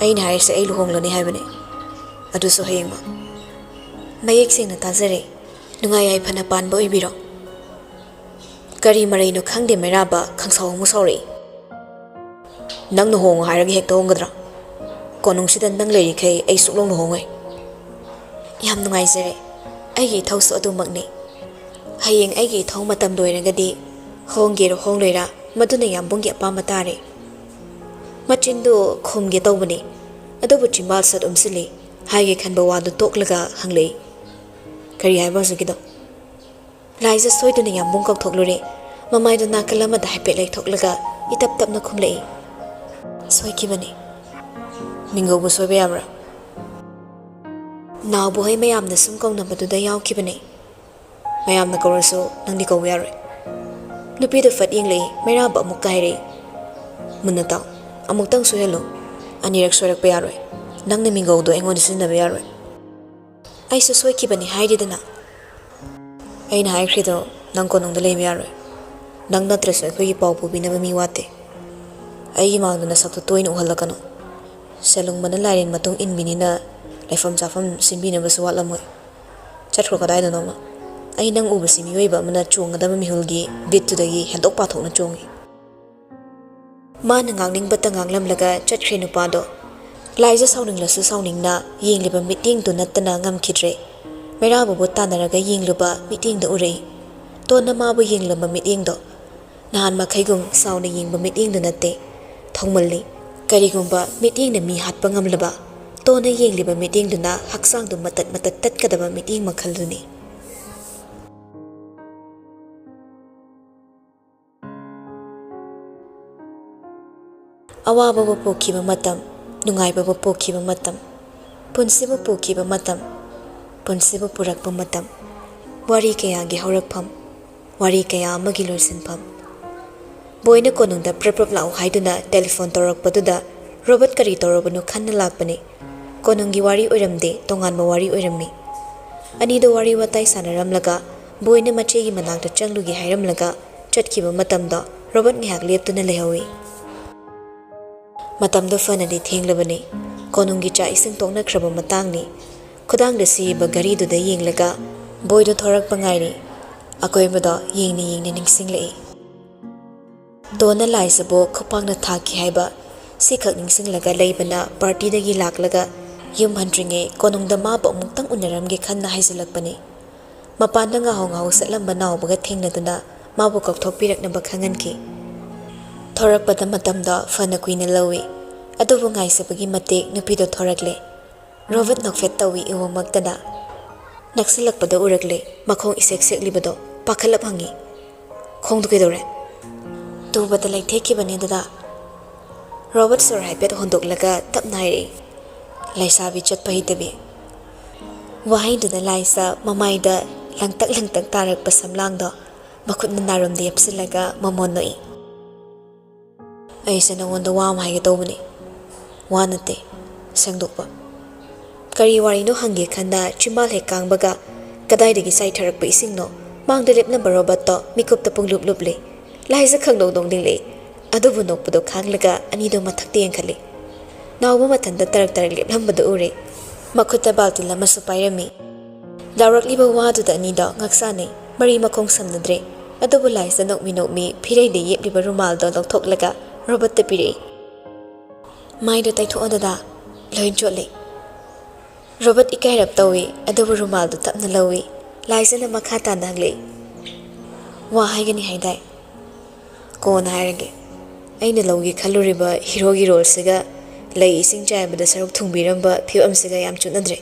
"ꯑꯩꯅ ꯍꯥꯏꯔꯤꯁꯦ ꯑꯩ ꯂꯨꯍꯣꯡꯂꯅꯤ ꯍꯥꯏꯕꯅꯦ꯫ ꯑꯗꯨꯁꯨ ꯍꯌꯦꯡꯃꯛ꯫" "ꯃꯌꯦꯛ ꯁꯦꯡꯅ ꯇꯥꯖꯔꯦ꯫ ꯅꯨꯡꯉꯥꯏ ꯌꯥꯏꯐꯅ ꯄꯥꯟꯕ ꯑꯣꯏꯕꯤꯔꯣ꯫" ꯀꯔꯤ ꯃꯔꯩꯅꯣ ꯈꯪꯗꯦ ꯃꯩꯔꯥꯕ ꯈꯪꯁꯥꯎ ꯑꯃꯨꯛ ꯁꯥꯎꯔꯛꯏ꯫ "ꯅꯪꯅ ꯍꯣꯡꯉꯣ ꯍꯥꯏꯔꯒ ꯍꯦꯛꯇ ꯍꯣꯡꯒꯗ꯭ꯔꯥ? ꯀꯣꯅꯨꯡꯁꯤꯗ ꯅꯪ ꯂꯩꯔꯤꯈꯩ ꯑꯩ ꯁꯨꯛꯂꯣꯡ ꯂꯨꯍꯣꯡꯉꯣꯏ꯫" "ꯌꯥꯝ ꯅꯨꯡꯉꯥꯏꯖꯔꯦ꯫ ꯑꯩꯒꯤ ꯏꯊꯧꯁꯨ ꯑꯗꯨꯃꯛꯅꯤ꯫ ꯍꯌꯦꯡ ꯑꯩꯒꯤ ꯏꯊꯧ ꯃꯇꯝ ꯂꯣꯏꯔꯒꯗꯤ ꯍꯣꯡꯒꯦꯔꯥ ꯍꯣꯡꯂꯣꯏꯔꯥ ꯃꯗꯨꯅ ꯌꯥꯝꯕꯨꯡꯒꯤ ꯑꯄꯥꯝꯕ ꯇꯥꯔꯦ꯫" ꯃꯆꯤꯟꯗꯨ ꯈꯨꯝꯒꯦ ꯇꯧꯕꯅꯤ, ꯑꯗꯨꯕꯨ ꯆꯤꯝꯕꯥꯜ ꯁꯠ ꯎꯝꯁꯤꯜꯂꯤ꯫ ꯍꯥꯏꯒꯦ ꯈꯟꯕ ꯋꯥꯗꯨ ꯇꯣꯛꯂꯒ ꯍꯪꯂꯛꯏ꯫ "ꯀꯔꯤ ꯍꯥꯏꯕ ꯍꯧꯖꯤꯛꯀꯤꯗꯣ?" ꯂꯥꯏꯖ ꯁꯣꯏꯗꯨꯅ ꯌꯥꯝꯕꯨꯡ ꯀꯧꯊꯣꯛꯂꯨꯔꯦ꯫ ꯃꯃꯥꯏꯗꯨ ꯅꯥꯀꯜ ꯑꯃꯗ ꯍꯥꯏꯐꯦꯠ ꯂꯩꯊꯣꯛꯂꯒ ꯏꯇꯞ ꯇꯞꯅ ꯈꯨꯝꯂꯛꯏ꯫ "ꯁꯣꯏꯈꯤꯕꯅꯤ꯫ ꯃꯤꯡꯒꯧꯕꯨ ꯁꯣꯏꯕ ꯌꯥꯕ꯭ꯔꯥ? ꯅꯥꯎꯕ ꯍꯣꯏ ꯃꯌꯥꯝꯅ ꯁꯨꯝ ꯀꯧꯅꯕꯗꯨꯗ ꯌꯥꯎꯈꯤꯕꯅꯤ꯫ ꯃꯌꯥꯝꯅ ꯀꯧꯔꯁꯨ ꯅꯪꯗꯤ ꯀꯧꯕ ꯌꯥꯔꯣꯏ꯫" ꯅꯨꯄꯤꯗꯨ ꯐꯠ ꯌꯦꯡꯂꯛꯏ꯫ ꯃꯩꯔꯥꯕ ꯑꯃꯨꯛꯀ ꯍꯥꯏꯔꯛꯏ꯫ "ꯃꯨꯟꯅ ꯇꯥꯎ꯫ ꯑꯃꯨꯛꯇꯪ ꯁꯣꯏꯍꯜꯂꯨ꯫ ꯑꯅꯤꯔꯛ ꯁꯣꯏꯔꯛꯄ ꯌꯥꯔꯣꯏ꯫ ꯅꯪꯅ ꯃꯤꯡꯒꯧꯗꯣ ꯑꯩꯉꯣꯟꯗ ꯁꯤꯖꯤꯟꯅꯕ ꯌꯥꯔꯣꯏ꯫" "ꯑꯩꯁꯨ ꯁꯣꯏꯈꯤꯕꯅꯤ ꯍꯥꯏꯔꯤꯗꯅ꯫" "ꯑꯩꯅ ꯍꯥꯏꯈ꯭ꯔꯤꯗꯣ ꯅꯪ ꯀꯣꯅꯨꯡꯗ ꯂꯩꯕ ꯌꯥꯔꯣꯏ꯫ ꯅꯪ ꯅꯠꯇ꯭ꯔꯁꯨ ꯑꯩꯈꯣꯏꯒꯤ ꯄꯥꯎ ꯄꯨꯕꯤꯅꯕ ꯃꯤ ꯋꯥꯠꯇꯦ꯫ ꯑꯩꯒꯤ ꯃꯥꯡꯗ ꯅꯁꯛꯇꯨ ꯇꯣꯏꯅ ꯎꯍꯜꯂꯛꯀꯅꯨ꯫ ꯁꯦꯂꯨꯡꯕꯅ ꯂꯥꯏꯔꯦꯟ ꯃꯇꯨꯡ ꯏꯟꯕꯤꯅꯤꯅ ꯂꯩꯐꯝ ꯆꯥꯐꯝ ꯁꯤꯟꯕꯤꯅꯕꯁꯨ ꯋꯥꯠꯂꯝꯃꯣꯏ꯫ ꯆꯠꯈ꯭ꯔꯣ ꯀꯗꯥꯏꯗꯅꯣꯃ꯫ ꯑꯩ ꯅꯪ ꯎꯕꯁꯤ ꯃꯤꯑꯣꯏꯕ ꯑꯃꯅ ꯆꯣꯡꯒꯗꯕ ꯃꯤꯍꯨꯜꯒꯤ ꯕꯤꯠꯇꯨꯗꯒꯤ ꯍꯦꯟꯗꯣꯛ ꯄꯥꯊꯣꯛꯅ ꯆꯣꯡꯉꯤ꯫ ꯃꯥꯅ ꯉꯥꯡꯅꯤꯡꯕꯇ ꯉꯥꯡꯂꯝꯂꯒ ꯆꯠꯈ꯭ꯔꯦ ꯅꯨꯄꯥꯗꯣ꯫ ꯂꯥꯏꯖ ꯁꯥꯎꯅꯤꯡꯂꯁꯨ ꯁꯥꯎꯅꯤꯡꯅ ꯌꯦꯡꯂꯤꯕ ꯃꯤꯠꯌꯦꯡꯗꯨ ꯅꯠꯇꯅ ꯉꯝꯈꯤꯗ꯭ꯔꯦ꯫ ꯃꯩꯔꯥꯕꯕꯨ ꯇꯥꯟꯅꯔꯒ ꯌꯦꯡꯂꯨꯕ ꯃꯤꯠꯌꯦꯡꯗ ꯎꯔꯛꯏ꯫ ꯇꯣꯟꯅ ꯃꯥꯕꯨ ꯌꯦꯡꯂꯝꯕ ꯃꯤꯠꯌꯦꯡꯗꯣ ꯅꯍꯥꯟ ꯃꯈꯩꯒꯨꯝ ꯁꯥꯎꯅ ꯌꯦꯡꯕ ꯃꯤꯠꯌꯦꯡꯗꯨ ꯅꯠꯇꯦ꯫ ꯊꯧꯃꯜꯂꯤ꯫ ꯀꯔꯤꯒꯨꯝꯕ ꯃꯤꯠꯌꯦꯡꯅ ꯃꯤ ꯍꯥꯠꯄ ꯉꯝꯂꯕ, ꯇꯣꯟꯅ ꯌꯦꯡꯂꯤꯕ ꯃꯤꯠꯌꯦꯡꯗꯨꯅ ꯍꯛꯆꯥꯡꯗꯨ ꯃꯇꯠ ꯃꯇꯠ ꯇꯠꯀꯗꯕ ꯃꯤꯠꯌꯦꯡ ꯃꯈꯜꯗꯨꯅꯤ꯫ ꯑꯋꯥꯕꯕꯨ ꯄꯣꯛꯈꯤꯕ ꯃꯇꯝ, ꯅꯨꯡꯉꯥꯏꯕꯕꯨ ꯄꯣꯛꯈꯤꯕ ꯃꯇꯝ, ꯄꯨꯟꯁꯤꯕꯨ ꯄꯣꯛꯈꯤꯕ ꯃꯇꯝ, ꯄꯨꯟꯁꯤꯕꯨ ꯄꯨꯔꯛꯄ ꯃꯇꯝ, ꯋꯥꯔꯤ ꯀꯌꯥꯒꯤ ꯍꯧꯔꯛꯐꯝ, ꯋꯥꯔꯤ ꯀꯌꯥ ꯑꯃꯒꯤ ꯂꯣꯏꯁꯤꯟꯐꯝ꯫ ꯕꯣꯏꯅ ꯀꯣꯅꯨꯡꯗ ꯄ꯭ꯔꯞ ꯄ꯭ꯔꯞ ꯂꯥꯛꯎ ꯍꯥꯏꯗꯨꯅ ꯇꯦꯂꯤꯐꯣꯟ ꯇꯧꯔꯛꯄꯗꯨꯗ ꯔꯣꯕꯔꯠ ꯀꯔꯤ ꯇꯧꯔꯕꯅꯣ ꯈꯟꯅ ꯂꯥꯛꯄꯅꯤ꯫ ꯀꯣꯅꯨꯡꯒꯤ ꯋꯥꯔꯤ ꯑꯣꯏꯔꯝꯗꯦ, ꯇꯣꯉꯥꯟꯕ ꯋꯥꯔꯤ ꯑꯣꯏꯔꯝꯃꯤ꯫ ꯑꯅꯤꯗꯣ ꯋꯥꯔꯤ ꯋꯥꯇꯥꯏ ꯁꯥꯟꯅꯔꯝꯂꯒ ꯕꯣꯏꯅ ꯃꯆꯦꯒꯤ ꯃꯅꯥꯛꯇ ꯆꯪꯂꯨꯒꯦ ꯍꯥꯏꯔꯝꯂꯒ ꯆꯠꯈꯤꯕ ꯃꯇꯝꯗ ꯔꯣꯕꯔꯠ ꯉꯥꯏꯍꯥꯛ ꯂꯦꯞꯇꯨꯅ ꯂꯩꯍꯧꯏ꯫ ꯃꯇꯝꯗꯣ ꯐꯅꯗꯤ ꯊꯦꯡꯂꯕꯅꯤ꯫ ꯀꯣꯅꯨꯡꯒꯤ ꯆꯥꯛ ꯏꯁꯤꯡ ꯇꯣꯛꯅꯈ꯭ꯔꯕ ꯃꯇꯥꯡꯅꯤ꯫ ꯈꯨꯗꯥꯡꯗ ꯁꯤꯔꯤꯕ ꯘꯔꯤꯗꯨꯗ ꯌꯦꯡꯂꯒ ꯕꯣꯏꯗꯣ ꯊꯣꯔꯛꯄ ꯉꯥꯏꯔꯤ꯫ ꯑꯀꯣꯏꯕꯗꯣ ꯌꯦꯡꯅ ꯌꯦꯡꯅ ꯅꯤꯡꯁꯤꯡꯂꯛꯏ꯫ ꯗꯣꯟꯅ ꯂꯥꯏꯖꯕꯨ ꯈꯨꯄꯥꯛꯅ ꯊꯥꯈꯤ ꯍꯥꯏꯕ ꯁꯤꯈꯛ ꯅꯤꯡꯁꯤꯡꯂꯒ ꯂꯩꯕꯅ ꯄꯥꯔꯇꯤꯗꯒꯤ ꯂꯥꯛꯂꯒ ꯌꯨꯝ ꯍꯟꯗ꯭ꯔꯤꯉꯩ ꯀꯣꯅꯨꯡꯗ ꯃꯥꯕꯨ ꯑꯃꯨꯛꯇꯪ ꯎꯅꯔꯝꯒꯦ ꯈꯟꯅ ꯍꯥꯏꯖꯤꯜꯂꯛꯄꯅꯤ꯫ ꯃꯄꯥꯟꯗ ꯉꯥꯍꯧ ꯉꯥꯍꯧ ꯆꯠꯂꯝꯕ ꯅꯥꯎꯕꯒ ꯊꯦꯡꯅꯗꯨꯅ ꯃꯥꯕꯨ ꯀꯧꯊꯣꯛꯄꯤꯔꯛꯅꯕ ꯈꯪꯍꯟꯈꯤ꯫ ꯊꯣꯔꯛꯄꯗ ꯃꯇꯝꯗꯣ ꯐꯅ ꯀꯨꯏꯅ ꯂꯧꯏ꯫ ꯑꯗꯨꯕꯨ ꯉꯥꯏꯖꯕꯒꯤ ꯃꯇꯤꯛ ꯅꯨꯄꯤꯗꯣ ꯊꯣꯔꯛꯂꯦ꯫ ꯔꯣꯕꯔꯠ ꯅꯣꯛꯐꯦꯠ ꯇꯧꯏ ꯎꯃꯪꯃꯛꯇꯅ꯫ ꯅꯛꯁꯤꯜꯂꯛꯄꯗ ꯎꯔꯛꯂꯦ ꯃꯈꯣꯡ ꯏꯁꯦꯛ ꯁꯦꯛꯂꯤꯕꯗꯣ ꯄꯥꯈꯠꯂꯞ ꯍꯪꯉꯤ꯫ "ꯈꯣꯡꯗꯨ ꯀꯩꯗꯧꯔꯦ?" "ꯇꯨꯕꯗ ꯂꯩꯊꯦꯛꯈꯤꯕꯅꯦ ꯗꯗꯥ꯫" ꯔꯣꯕꯔꯠ ꯁꯣꯔ ꯍꯥꯏꯐꯦꯠ ꯍꯣꯟꯗꯣꯛꯂꯒ ꯇꯞꯅ ꯍꯥꯏꯔꯛꯏ꯫ "ꯂꯩꯁꯥꯕꯤ ꯆꯠꯄ ꯍꯩꯇꯕꯤ꯫" ꯋꯥꯍꯩꯗꯨꯗ ꯂꯥꯏꯖ ꯃꯃꯥꯏꯗ ꯂꯪꯇꯛ ꯂꯪꯇꯛ ꯇꯥꯔꯛꯄ ꯁꯝꯂꯥꯡꯗꯣ ꯃꯈꯨꯠꯅ ꯅꯥꯔꯨꯝꯗ ꯌꯦꯞꯁꯤꯜꯂꯒ ꯃꯃꯣꯟ ꯅꯣꯛꯏ꯫ "ꯑꯩꯁꯦ ꯅꯉꯣꯟꯗ ꯋꯥ ꯑꯃ ꯍꯥꯏꯒꯦ ꯇꯧꯕꯅꯤ꯫" "ꯋꯥ ꯅꯠꯇꯦ, ꯁꯦꯡꯗꯣꯛꯄ꯫" ꯀꯔꯤ ꯋꯥꯔꯤꯅꯣ ꯍꯪꯒꯦ ꯈꯟꯅ ꯆꯤꯝꯕꯥꯜ ꯍꯦꯛ ꯀꯥꯡꯕꯒ ꯀꯗꯥꯏꯗꯒꯤ ꯆꯥꯏꯊꯔꯛꯄ ꯏꯁꯤꯡꯅꯣ ꯃꯥꯡꯗ ꯂꯦꯞꯂꯝꯕ ꯔꯣꯕꯔꯠꯇꯣ ꯃꯤꯀꯨꯞꯇ ꯄꯨꯡꯂꯨꯞ ꯂꯨꯞꯂꯤ꯫ ꯂꯥꯏꯖ ꯈꯪꯅꯣꯛ ꯅꯣꯛꯅꯤꯡꯂꯛꯏ꯫ ꯑꯗꯨꯕꯨ ꯅꯣꯛꯄꯗꯣ ꯈꯥꯡꯂꯒ ꯑꯅꯤꯗꯣ ꯃꯊꯛꯇ ꯌꯦꯡꯈꯠꯂꯤ꯫ ꯅꯥꯎꯕ ꯃꯊꯟꯇ ꯇꯔꯛ ꯇꯔꯛ ꯂꯦꯞꯂꯝꯕꯗꯨ ꯎꯔꯦ꯫ ꯃꯈꯨꯠꯇ ꯕꯥꯜꯇꯤꯟ ꯑꯃꯁꯨ ꯄꯥꯏꯔꯝꯃꯤ꯫ ꯂꯥꯎꯔꯛꯂꯤꯕ ꯋꯥꯗꯨꯗ ꯑꯅꯤꯗꯣ ꯉꯛ ꯆꯥꯟꯅꯩ꯫ ꯃꯔꯤ ꯃꯈꯣꯡ ꯁꯝꯅꯗ꯭ꯔꯦ꯫ ꯑꯗꯨꯕꯨ ꯂꯥꯏꯖ ꯅꯣꯛꯃꯤ ꯅꯣꯛꯃꯤ ꯐꯤꯔꯩꯗ ꯌꯦꯞꯂꯤꯕ ꯔꯨꯃꯥꯜꯗꯣ ꯂꯧꯊꯣꯛꯂꯒ ꯔꯣꯕꯔꯠꯇ ꯄꯤꯔꯛꯏ꯫ "ꯃꯥꯏꯗꯣ ꯇꯩꯊꯣꯛꯑꯣ ꯗꯗꯥ, ꯂꯣꯏ ꯆꯣꯠꯂꯦ꯫" ꯔꯣꯕꯔꯠ ꯏꯀꯥꯏꯔꯞ ꯇꯧꯏ, ꯑꯗꯨꯕꯨ ꯔꯨꯃꯥꯜꯗꯨ ꯇꯞꯅ ꯂꯧꯏ꯫ ꯂꯥꯏꯖꯅ ꯃꯈꯥ ꯇꯥꯅ ꯍꯪꯂꯛꯏ, "ꯋꯥ ꯍꯥꯏꯒꯅꯤ ꯍꯥꯏꯗꯥꯏ?" "ꯀꯣꯟꯅ ꯍꯥꯏꯔꯒꯦ꯫ ꯑꯩꯅ ꯂꯧꯒꯦ ꯈꯜꯂꯨꯔꯤꯕ ꯍꯤꯔꯣꯒꯤ ꯔꯣꯜꯁꯤꯒ ꯂꯩ ꯏꯁꯤꯡ ꯆꯥꯏꯕꯗ ꯁꯔꯨꯛ ꯊꯨꯡꯕꯤꯔꯝꯕ ꯐꯤꯕꯝꯁꯤꯒ ꯌꯥꯝ ꯆꯨꯅꯗ꯭ꯔꯦ꯫"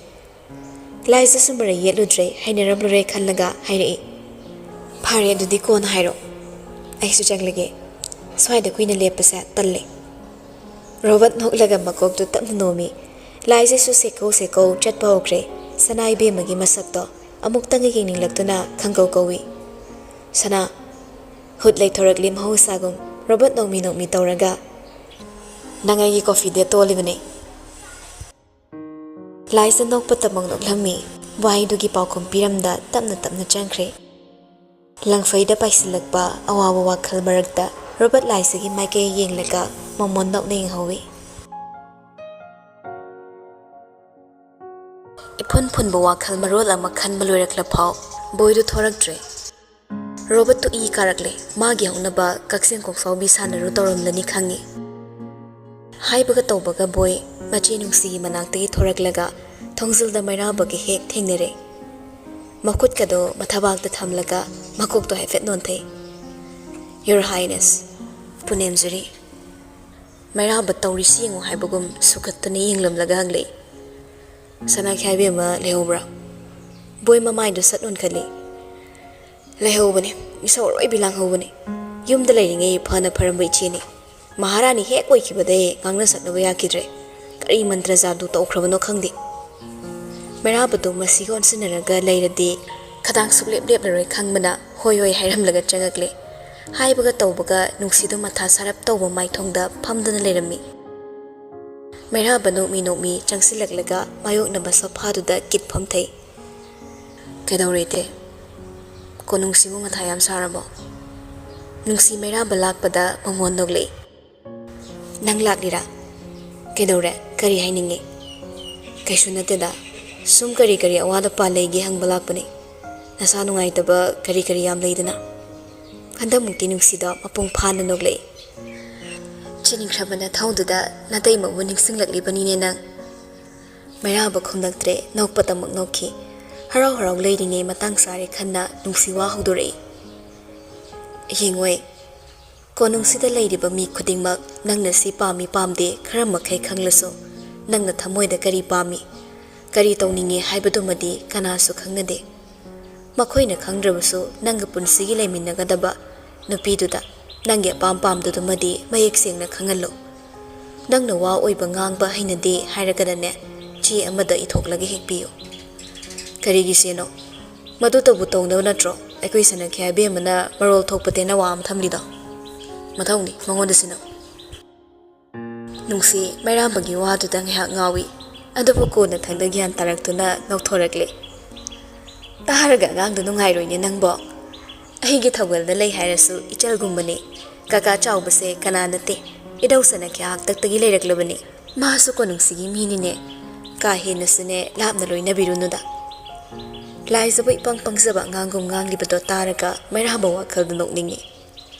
ꯂꯥꯏꯖꯁꯨ ꯃꯔꯩ ꯌꯦꯠꯂꯨꯗ꯭ꯔꯦ, ꯍꯩꯅꯔꯝꯂꯔꯣꯏ ꯈꯜꯂꯒ ꯍꯥꯏꯔꯛꯏ, "ꯐꯔꯦ, ꯑꯗꯨꯗꯤ ꯀꯣꯟꯅ ꯍꯥꯏꯔꯣ꯫ ꯑꯩꯁꯨ ꯆꯪꯂꯒꯦ꯫ ꯁ꯭ꯋꯥꯏꯗ ꯀꯨꯏꯅ ꯂꯦꯞꯄꯁꯦ ꯇꯜꯂꯦ꯫" ꯔꯣꯕꯔꯠ ꯅꯣꯛꯂꯒ ꯃꯀꯣꯛꯇꯨ ꯇꯞꯅ ꯅꯣꯝꯃꯤ꯫ ꯂꯥꯏꯖꯁꯨ ꯁꯦꯀꯧ ꯁꯦꯀꯧ ꯆꯠꯄ ꯍꯧꯈ꯭ꯔꯦ꯫ ꯁꯅꯥ ꯏꯕꯦꯝꯃꯒꯤ ꯃꯁꯛꯇꯣ ꯑꯃꯨꯛꯇꯪꯒ ꯌꯦꯡꯅꯤꯡꯂꯛꯇꯨꯅ ꯈꯪꯒꯧ ꯀꯧꯏ꯫ "ꯁꯅꯥ꯫" ꯍꯨꯠ ꯂꯩꯊꯣꯔꯛꯂꯤ ꯃꯍꯧꯁꯥꯒꯨꯝ꯫ ꯔꯣꯕꯔꯠ ꯅꯣꯛꯃꯤ ꯅꯣꯛꯃꯤ ꯇꯧꯔꯒ, "ꯅꯪ ꯑꯩꯒꯤ ꯀꯣꯐꯤ ꯗꯦꯠ ꯇꯣꯜꯂꯤꯕꯅꯦ꯫" ꯂꯥꯏꯖ ꯅꯣꯛꯄꯇꯃꯛ ꯅꯣꯛꯂꯝꯃꯤ꯫ ꯋꯥꯍꯩꯗꯨꯒꯤ ꯄꯥꯎꯈꯨꯝ ꯄꯤꯔꯝꯗ ꯇꯞꯅ ꯇꯞꯅ ꯆꯪꯈ꯭ꯔꯦ꯫ ꯂꯪꯐꯩꯗ ꯄꯥꯏꯁꯤꯜꯂꯛꯄ ꯑꯋꯥꯕ ꯋꯥꯈꯜ ꯃꯔꯛꯇ ꯔꯣꯕꯔꯠ ꯂꯥꯏꯖꯒꯤ ꯃꯥꯏꯀꯩ ꯌꯦꯡꯂꯒ ꯃꯃꯣꯟ ꯅꯣꯛꯅ ꯌꯦꯡꯍꯧꯏ꯫ ꯏꯐꯨꯟ ꯐꯨꯟꯕ ꯋꯥꯈꯜ ꯃꯔꯣꯜ ꯑꯃ ꯈꯟꯕ ꯂꯣꯏꯔꯛꯂ ꯐꯥꯎ ꯕꯣꯏꯗꯨ ꯊꯣꯔꯛꯇ꯭ꯔꯦ꯫ ꯔꯣꯕꯔꯠꯇꯨ ꯏ ꯀꯥꯔꯛꯂꯦ꯫ ꯃꯥꯒꯤ ꯍꯧꯅꯕ ꯀꯛꯆꯦꯡ ꯀꯣꯛꯆꯥꯎꯕꯤ ꯁꯥꯟꯅꯔꯨ ꯇꯧꯔꯝꯂꯅꯤ ꯈꯪꯉꯤ꯫ ꯍꯥꯏꯕꯒ ꯇꯧꯕꯒ ꯕꯣꯏ ꯃꯆꯦ ꯅꯨꯡꯁꯤꯒꯤ ꯃꯅꯥꯛꯇꯒꯤ ꯊꯣꯔꯛꯂꯒ ꯊꯣꯡꯖꯤꯜꯗ ꯃꯩꯔꯥꯕꯒ ꯍꯦꯛ ꯊꯦꯡꯅꯔꯦ꯫ ꯃꯈꯨꯠꯀꯗꯣ ꯃꯊꯕꯥꯛꯇ ꯊꯝꯂꯒ ꯃꯀꯣꯛꯇꯣ ꯍꯥꯏꯐꯦꯠ ꯅꯣꯟꯊꯩ꯫ "Your Highness, ꯄꯨꯅꯦꯝ ꯖꯨꯔꯤ꯫" ꯃꯩꯔꯥꯕ ꯇꯧꯔꯤꯁꯤ ꯌꯦꯡꯉꯨ ꯍꯥꯏꯕꯒꯨꯝ ꯁꯨꯒꯠꯇꯨꯅ ꯌꯦꯡꯂꯝꯂꯒ ꯍꯪꯂꯛꯏ, "ꯁꯅꯥꯈ꯭ꯌꯥꯏꯕꯤ ꯑꯃ ꯂꯩꯍꯧꯕ꯭ꯔꯥ?" ꯕꯣꯏ ꯃꯃꯥꯏꯗꯨ ꯁꯠ ꯑꯣꯟꯈꯠꯂꯤ꯫ "ꯂꯩꯍꯧꯕꯅꯤ, ꯃꯤꯁꯛ ꯑꯔꯣꯏꯕꯤ ꯂꯥꯡꯍꯧꯕꯅꯤ꯫ ꯌꯨꯝꯗ ꯂꯩꯔꯤꯉꯩ ꯐꯅ ꯐꯔꯝꯕ ꯏꯆꯦꯅꯤ꯫ ꯃꯍꯥꯔꯥꯅꯤ ꯍꯦꯛ ꯑꯣꯏꯈꯤꯕꯗꯩ ꯉꯥꯡꯅ ꯁꯛꯅꯕ ꯌꯥꯈꯤꯗ꯭ꯔꯦ꯫ ꯀꯔꯤ ꯃꯟꯇ꯭ꯔ ꯖꯥꯗꯨ ꯇꯧꯈ꯭ꯔꯕꯅꯣ ꯈꯪꯗꯦ꯫" ꯃꯩꯔꯥꯕꯗꯨ ꯃꯁꯤꯒ ꯑꯣꯟꯁꯤꯟꯅꯔꯒ ꯂꯩꯔꯗꯤ ꯈꯗꯥꯡ ꯁꯨꯛꯂꯦꯞ ꯂꯦꯞꯂꯔꯣꯏ ꯈꯪꯕꯅ ꯍꯣꯏ ꯍꯣꯏ ꯍꯥꯏꯔꯝꯂꯒ ꯆꯪꯉꯛꯂꯦ꯫ ꯍꯥꯏꯕꯒ ꯇꯧꯕꯒ ꯅꯨꯡꯁꯤꯗꯨ ꯃꯊꯥ ꯁꯥꯔꯞ ꯇꯧꯕ ꯃꯥꯏꯊꯣꯡꯗ ꯐꯝꯗꯨꯅ ꯂꯩꯔꯝꯃꯤ꯫ ꯃꯩꯔꯥꯕ ꯅꯣꯛꯃꯤ ꯅꯣꯛꯃꯤ ꯆꯪꯁꯤꯜꯂꯛꯂꯒ ꯃꯥꯌꯣꯛꯅꯕ ꯁꯣꯐꯥꯗꯨꯗ ꯀꯤꯠ ꯐꯝꯊꯩ꯫ "ꯀꯩꯗꯧꯔꯦ ꯏꯇꯦ? ꯀꯣꯅꯨꯡꯁꯤꯕꯨ ꯃꯊꯥ ꯌꯥꯝ ꯁꯥꯔꯕꯣ?" ꯅꯨꯡꯁꯤ ꯃꯩꯔꯥꯕ ꯂꯥꯛꯄꯗ ꯃꯃꯣꯟ ꯅꯣꯛꯂꯛꯏ꯫ "ꯅꯪ ꯂꯥꯛꯂꯤꯔꯥ? ꯀꯩꯗꯧꯔꯦ? ꯀꯔꯤ ꯍꯥꯏꯅꯤꯡꯉꯤ?" "ꯀꯩꯁꯨ ꯅꯠꯇꯦꯗ, ꯁꯨꯝ ꯀꯔꯤ ꯀꯔꯤ ꯑꯋꯥꯠ ꯑꯄꯥ ꯂꯩꯒꯦ ꯍꯪꯕ ꯂꯥꯛꯄꯅꯤ꯫ ꯅꯁꯥ ꯅꯨꯡꯉꯥꯏꯇꯕ ꯀꯔꯤ ꯀꯔꯤ ꯌꯥꯝ ꯂꯩꯗꯅ?" ꯍꯟꯗꯛꯃꯨꯛꯇꯤ ꯅꯨꯡꯁꯤꯗꯣ ꯃꯄꯨꯡ ꯐꯥꯅ ꯅꯣꯛꯂꯛꯏ꯫ "ꯆꯦꯟꯈ꯭ꯔꯕ ꯅꯊꯧꯗꯨꯗ ꯅꯇꯩꯃꯕꯨ ꯅꯤꯡꯁꯤꯡꯂꯛꯂꯤꯕꯅꯤꯅꯦ ꯅꯪ?" ꯃꯩꯔꯥꯕ ꯈꯨꯝꯂꯛꯇ꯭ꯔꯦ, ꯅꯣꯛꯄꯇꯃꯛ ꯅꯣꯛꯈꯤ꯫ ꯍꯔꯥꯎ ꯍꯔꯥꯎ ꯂꯩꯔꯤꯉꯩ ꯃꯇꯥꯡ ꯆꯥꯔꯦ ꯈꯟꯅ ꯅꯨꯡꯁꯤ ꯋꯥ ꯍꯧꯗꯣꯔꯛꯏ꯫ "ꯌꯦꯡꯉꯣꯏ, ꯀꯣꯅꯨꯡꯁꯤꯗ ꯂꯩꯔꯤꯕ ꯃꯤ ꯈꯨꯗꯤꯡꯃꯛ ꯅꯪꯅ ꯁꯤ ꯄꯥꯝꯃꯤ ꯄꯥꯝꯗꯦ ꯈꯔ ꯃꯈꯩ ꯈꯪꯂꯁꯨ, ꯅꯪꯅ ꯊꯃꯣꯏꯗ ꯀꯔꯤ ꯄꯥꯝꯃꯤ, ꯀꯔꯤ ꯇꯧꯅꯤꯡꯉꯤ ꯍꯥꯏꯕꯗꯨꯃꯗꯤ ꯀꯅꯥꯁꯨ ꯈꯪꯅꯗꯦ꯫ ꯃꯈꯣꯏꯅ ꯈꯪꯗ꯭ꯔꯕꯁꯨ ꯅꯪꯒ ꯄꯨꯟꯁꯤꯒꯤ ꯂꯩꯃꯤꯟꯅꯒꯗꯕ ꯅꯨꯄꯤꯗꯨꯗ ꯅꯪꯒꯤ ꯑꯄꯥꯝ ꯄꯥꯝꯗꯗꯨꯃꯗꯤ ꯃꯌꯦꯛ ꯁꯦꯡꯅ ꯈꯪꯍꯜꯂꯨ꯫ ꯅꯪꯅ ꯋꯥ ꯑꯣꯏꯕ ꯉꯥꯡꯕ ꯍꯩꯅꯗꯦ ꯍꯥꯏꯔꯒꯅꯅꯦ, ꯆꯦ ꯑꯃꯗ ꯏꯊꯣꯛꯂꯒ ꯍꯦꯛ ꯄꯤꯌꯨ꯫" "ꯀꯔꯤꯒꯤ ꯆꯦꯅꯣ? ꯃꯗꯨꯇꯕꯨ ꯇꯧꯅꯕ ꯅꯠꯇ꯭ꯔꯣ ꯑꯩꯈꯣꯏ ꯁꯅꯈ꯭ꯌꯥ ꯏꯕꯦꯝꯃꯅ ꯃꯔꯣꯜ ꯊꯣꯛꯄ ꯇꯦꯅꯋꯥ ꯑꯃ ꯊꯝꯂꯤꯗꯣ? ꯃꯊꯧꯅꯤ, ꯃꯉꯣꯟꯗ ꯁꯤꯟꯅꯧ꯫" ꯅꯨꯡꯁꯤ ꯃꯩꯔꯥꯝꯕꯒꯤ ꯋꯥꯗꯨꯗ ꯉꯥꯏꯍꯥꯛ ꯉꯥꯎꯏ꯫ ꯑꯗꯨꯕꯨ ꯀꯣꯟꯅꯊꯪꯗ ꯒ꯭ꯌꯥꯟ ꯇꯥꯔꯛꯇꯨꯅ ꯅꯣꯛꯊꯣꯔꯛꯂꯦ꯫ "ꯇꯥꯔꯒ ꯑꯉꯥꯡꯗꯨ ꯅꯨꯡꯉꯥꯏꯔꯣꯏꯅꯦ ꯅꯪꯕꯣ꯫ ꯑꯩꯒꯤ ꯊꯧꯒꯜꯗ ꯂꯩ ꯍꯥꯏꯔꯁꯨ ꯏꯆꯜꯒꯨꯝꯕꯅꯤ꯫ ꯀꯀꯥ ꯆꯥꯎꯕꯁꯦ ꯀꯅꯥ ꯅꯠꯇꯦ, ꯏꯙꯧ ꯁꯅꯈ꯭ꯌꯥ ꯍꯥꯛꯇꯛꯇꯒꯤ ꯂꯩꯔꯛꯂꯕꯅꯤ꯫ ꯃꯥꯁꯨ ꯀꯣꯅꯨꯡꯁꯤꯒꯤ ꯃꯤꯅꯤꯅꯦ꯫ ꯀꯥ ꯍꯦꯟꯅꯁꯨꯅꯦ ꯂꯥꯞꯅ ꯂꯣꯏꯅꯕꯤꯔꯨꯅꯨꯗ꯫" ꯂꯥꯏꯖꯕ ꯏꯄꯪ ꯄꯪꯖꯕ ꯑꯉꯥꯡꯒꯨꯝ ꯉꯥꯡꯂꯤꯕꯗꯣ ꯇꯥꯔꯒ ꯃꯩꯔꯥꯝꯕ ꯋꯥꯈꯜꯗ ꯅꯣꯛꯅꯤꯡꯉꯤ꯫